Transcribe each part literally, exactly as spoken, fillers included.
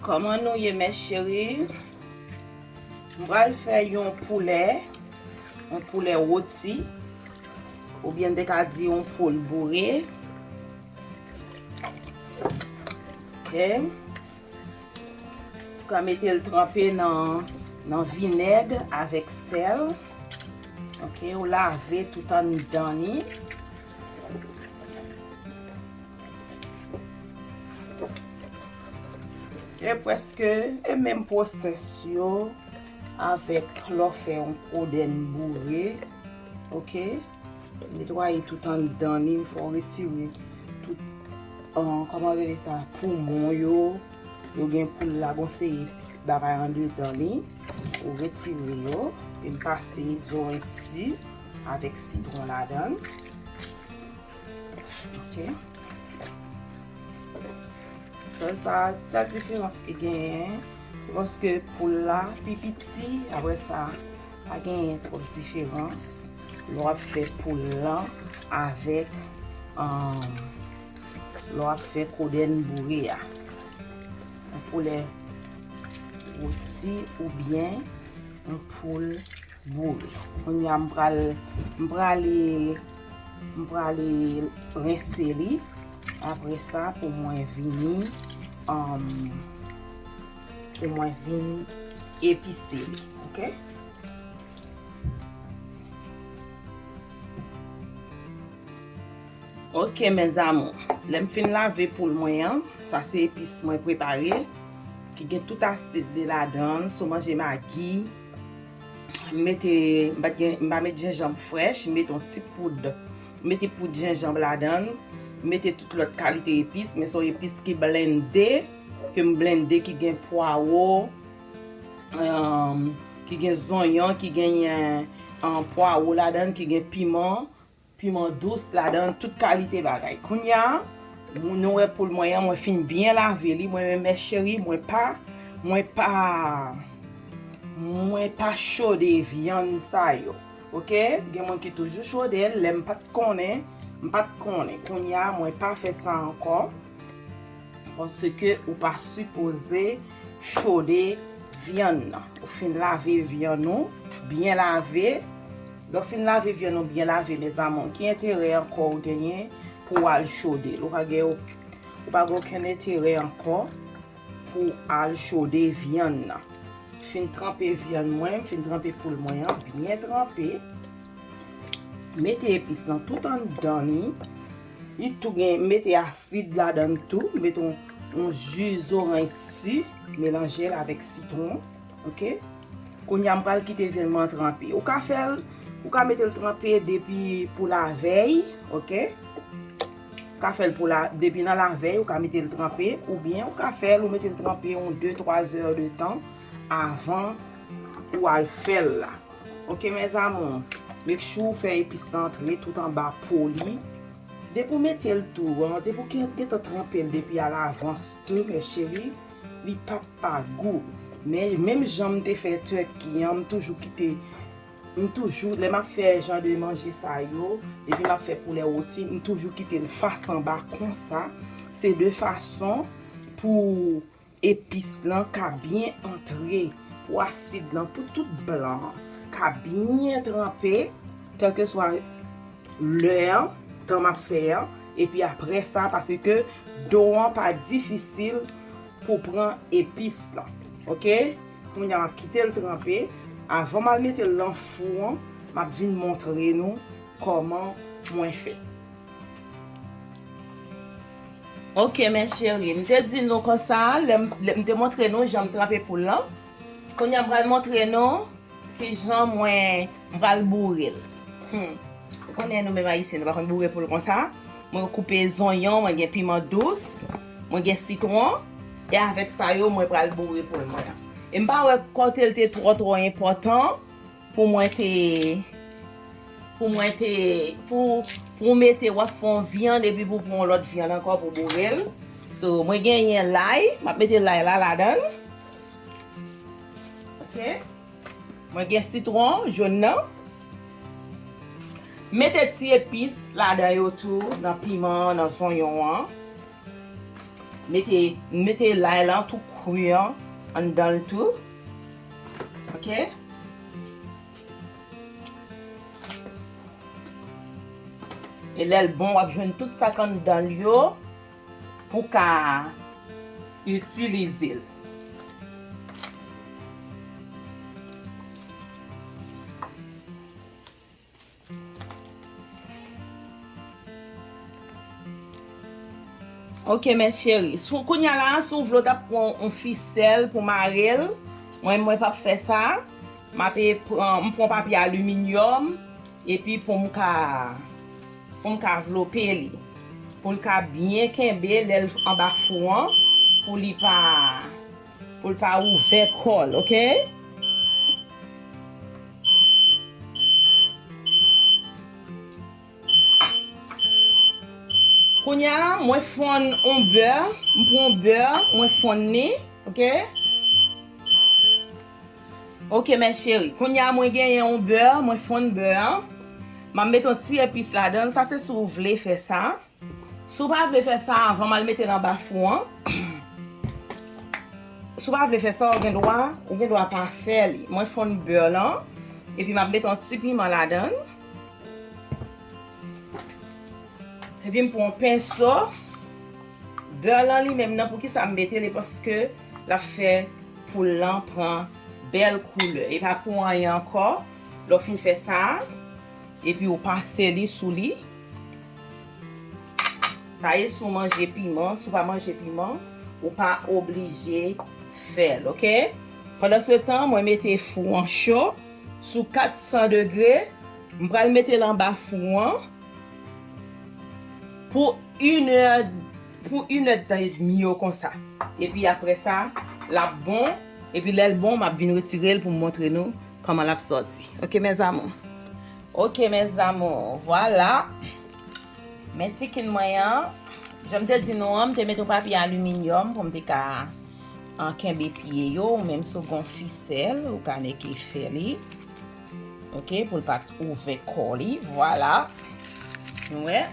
Kòman nou ye, mes chéries? M pral fè yon poulè, yon poulè woti, oubyen m te ka di yon poul boure. Ok. Ou ka mete l tranpe nan, nan vinèg avèk sèl. Ok, ou lave tout anndan li. E prèske e menm pwosès yo avèk lè w fè yon kodenn boure. Ok. Netwaye tout anndan li, fò w retire tout, an, kòman rele sa, poumon yo. Yo gen poul la, gon seri bagay andedan li. Ou retire yo, e m pase zoranj si avèk sitwon ladan l. Ok. Sa, sa, sa diferans ki genyen, se paske poul la pi piti, apre sa, pa genyen twòp diferans lè w ap fè poul lan avèk, um, lè w ap fè kodenn boure a. Yon poulè woti oubyen yon poul boure. Kounye a m pral, m prale, m prale rense li. Apre sa, pou mwen vini, um, pou mwen vin epise li. Ok? Ok, mes amours. Lè m fin lave poul mwen an, sa se epis mwen prepare, ki gen tout asid li ladan l, sou manje magi, m mete, m pa t gen, m pa met jenjanm frèch, m mete yon ti poud, m mete poud jenjanm ladan l, m mete tout lòt kalite epis, men se yon epis ki blende, ke m blende, ki gen pwawo, um, ki gen zonyon, ki genyen, um, pwawo ladan l, ki gen piman, piman dous ladan, tout kalite bagay. Kounye a, nou wè poul mwen an, mwen fin byen lave li, mwen menm, mes chéries, mwen pa, mwen pa, mwen pa chode vyann sa yo. Ok? Gen moun ki toujou chode l, lè m pa t konnen, m pa t konnen. Kounye a, mwen pa fè sa ankò. Paske ou pa sipoze chode vyann nan. Ou fin lave vyann ou, byen lave. Lè w fin lave vyann ou byen lave, mes amours, ki enterè ankò ou genyen pou w al chode l? Ou pa gen, ou pa gen okenn enterè ankò pou w al chode vyann nan. Fin tranpe vyann mwen, m fin tranpe poul mwen an, byen tranpe. Mete epis lan tout anndan li. Li tou gen, mete asid ladan l tou, mete yon, yon ji zoranj si, melanje l avèk sitwon, ok? Kounye a m pral kite vyann mwen tranpe. Ou ka fè l, ou ka mete l tranpe depi pou lavèy, ok? Ou ka fè l pou la, depi nan lavèy, ou ka mete l tranpe, oubyen ou ka fè l, ou mete l tranpe yon de, twa zè de tan avan ou al fè l la. Ok, mes amours, make sure ou fè epis lan antre tout anba po li. Depi w mete l tou, an, depi w gen, gentan tranpe l depi alavans tou, mes chéries, li p ap pa gou. Men, menm jan m te fè tèki an, m toujou kite, m toujou, lè m ap fè jan de manje sa yo, depi m ap fè poulè woti, m toujou kite l fas anba konsa. Se de fason pou epis lan ka byen antre, pou asid lan, pou tout blan an ka byen tranpe, kèlkeswa lè an, tan m ap fè an, epi apre sa, paske do an pa difisil pou pran epis lan. Ok? Kounye a, m ap kite l tranpe. Avan m al mete l nan fou an, m ap vin montre nou kòman mwen fè. Ok, mes chéries, m te di nou konsa, lè m, lè m te montre nou jan m tranpe poul lan. Kounye a, m pral montre nou kijan mwen, m pral boure l. Hmm. Ou konnen nou menm Ayisyen, nou pa konn boure poul konsa. Mwen koupe zonyon, mwen gen piman dous, mwen gen sitwon, e avèk sa yo, mwen pral boure poul mwen an. E m pa wè kote l te twò, twò enpòtan pou mwen te, pou mwen te, pou, pou w mete, w ap fè yon vyann, epi pou w pran yon lòt vyann ankò pou boure l. So, mwen genyen lay, m ap mete lay la ladan l. Ok? Mwen gen sitwon jòn nan. Mete ti epis ladan yo tou, nan piman, nan zonyon an. Mete, mete lay lan tou kri an anndan l tou. Ok? E lè l bon, w ap jwenn tout sa k anndan l yo pou w ka itilize l. Ok, mes chéries. Sou, kounye a la, si w vle, w ta pran yon fisèl pou mare l. Mwen, mwen p ap fè sa. M ap pran, m pran papye aliminyòm, epi pou m ka, pou m ka vlope li. Pou l ka byen kenbe lè l anba fou an, pou li pa, pou l pa ouvè kò l, ok? Kounye a, mwen fonn yon bè, m pran yon bè, mwen fonn li, ok? Ok, mes chéries. Kounye a, mwen genyen yon bè, mwen fonn bè an. M ap mete yon ti epis ladan l. Sa se si w vle fè sa. Si w pa vle fè sa avan, m al mete l anba fou an. Si w pa vle fè sa, ou gen dwa, ou gen dwa pa fè li. Mwen fonn bè lan, epi m ap mete yon ti piman ladan l. Epi m pran yon penso. Bè lan li menm nan, poukisa m mete li? Paske l ap fè poul lan pran bèl koulè. E pa pou anyen ankò. Lè w fin fè sa, epi w pase li sou li. Sa e si w manje piman, si w pa manje piman, ou pa oblije fè l, ok? Pandansetan, mwen mete fou an cho sou kat san degre. M pral mete l anba fou an pou inè, pou inèdtan edmi yo konsa. Epi apre sa, l ap bon. Epi lè l bon, m ap vin retire l pou m montre nou kòman l ap sòti. Ok, mes amours. Ok, mes amours. Vwala. Men chicken mwen an. Jan m te di nou an, m te mete yon papye aliminyòm pou m te ka, ah, kenbe pye yo. Ou menm si w gen yon fisèl, ou ka neke fè li. Ok, pou l pa t ouvè kò li. Vwala. Nou wè.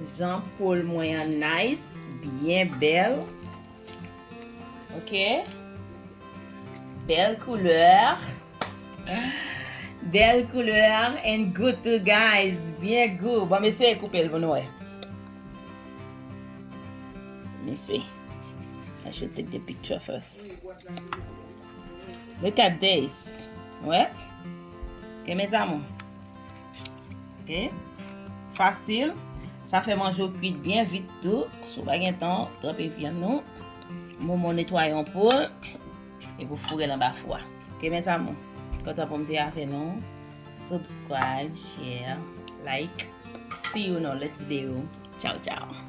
Jan poul mwen an nice, byen bèl. Ok. Bèl koulè. Bèl koulè and good too, guys. Byen gou. Bon, m eseye koupe l pou nou wè. Let me see. I should take the picture first. Look at this. Wè. Ok, mes amours. Ok. Fasil. Sa fè manje w kwit byen vit tou. Si w pa gen tan, tranpe vyann nou. Moman w netwaye yon poul. Epi w foure l anba fou a. Ok, mes amours. Kontan pou m te avè nou. Subscribe, share, like. See you nan lòt videyo. Tchao, tchao.